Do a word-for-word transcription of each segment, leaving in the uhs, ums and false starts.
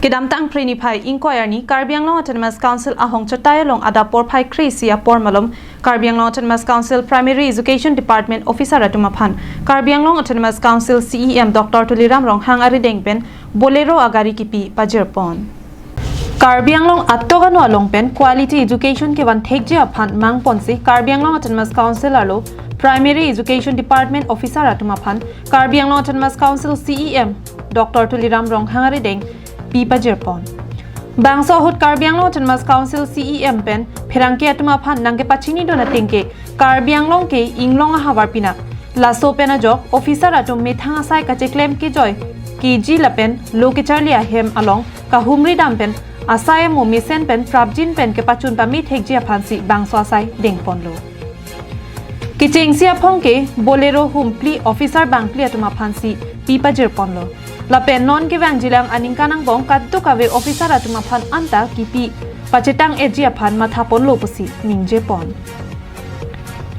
Kedamtang Phre niphai ingkoi arni Karbi Anglong Autonomous Council ahong chotai along adap porphai kre-isi apor malom Karbi Anglong Autonomous Council Primary Education Department Officer atum aphan Karbi Anglong Autonomous Council C E M Doctor Tuliram Ronghang arideng pen Bolero agari kipi pajirpon. Karbi Anglong atok ano along pen quality education kevan thekji aphan mangponsi Karbi Anglong Autonomous Council arlo Primary Education Department Officer atum aphan Karbi Anglong Autonomous Council C E M Doctor Tuliram Ronghang arideng pi pajirpon. Bangso ahut Karbi Anglong Autonomous Council C E M pen pherangke atum aphan nangkepachinidun ateng ke Karbi Anglong ke inglong ahavar pinak. Laso pen ajok officer atum methang asai kacheklem kejoi keji lapen lo kecharli ahem along kahumri dam pen asai amo mesen pen prapjin pen kepachun pame thekji aphansi bangso asai dengponlo. Kechengsi aphong ke Bolero humpli officer bangphli atum aphansi pi pajirponlo. Lapen non kevangjilang aningkan angbong kadokave officer atum aphan anta kipi pachetang-etji aphan mathaponlo pusi ningjepon.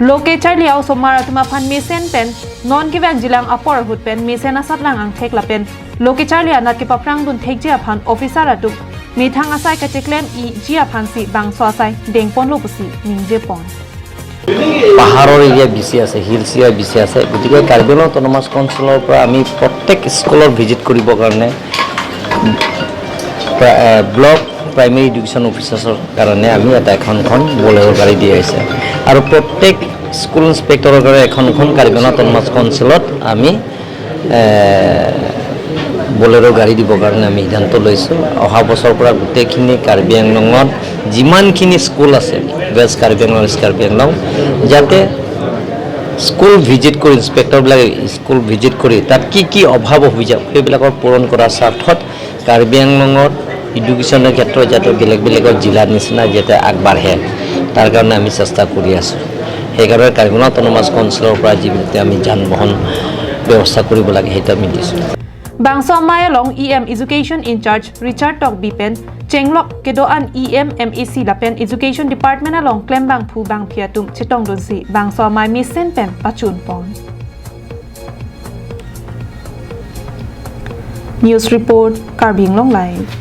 Lo kecharli a-osomar atum aphan mesen pen non kevangjilang apor ahut pen mesen asatlang angthek lapen lo kecharli anat kepaphrangdun thekji aphan officer atum methang asai kacheklem-iji aphansi bangso asai dengponlo pusi ningjepon. পাহাৰৰ এৰিয়া বেছি আছে, hills area বেছি আছে। গতিকে কাৰ্বি আংলং অট'নমাছ কাউন্সিলৰ পৰা আমি প্ৰত্যেক স্কুলত ভিজিট কৰিবৰ কাৰণে প্ৰা- এ, ব্লক প্ৰাইমেৰী এডুকেশ্যন অফিচাৰ্ছৰ কাৰণে আমি এটা এখন এখন বলেৰ' গাড়ী দিয়া হৈছে আৰু প্ৰত্যেক স্কুল ইনস্পেক্টৰৰ কাৰণে এখন এখন কাৰ্বি আংলং অট'নমাছ কাউন্সিলত আমি এ, বলেৰ' গাড়ী দিবৰ কাৰণে আমি সিদ্ধান্ত লৈছোঁ। অহা বছৰৰ পৰা গোটেইখিনি কাৰ্বি আংলঙত যিমানখিনি স্কুল আছে, ৱেষ্ট কাৰ্বি আংলং, ইষ্ট কাৰ্বি আংলং, যাতে স্কুল ভিজিট কৰি, ইনস্পেক্টৰবিলাকে স্কুল ভিজিট কৰি তাত কি কি অভাৱ অভিযোগ সেইবিলাকৰ পূৰণ কৰাৰ স্বাৰ্থত কাৰ্বি আংলঙত এডুকেশ্যনৰ ক্ষেত্ৰত যাতে বেলেগ বেলেগৰ জিলাৰ নিচিনা যাতে আগবাঢ়ে, তাৰ কাৰণে আমি চেষ্টা কৰি আছোঁ। সেইকাৰণে কাৰ্বি আংলং অট'নমাছ কাউন্সিলৰ পৰা যিবিলাক আমি যান বাহন ব্যৱস্থা কৰিব লাগে, সেইটো আমি দিছোঁ। Bangso amei along E M Education in-charge Richard Tokbi pen chenglok kedo-an E M, M A C lapen Education Department along klembangphu bangphi atum chetongdunsi bangso amei mesen pen pachunpon. News report, Karbi Anglong Live.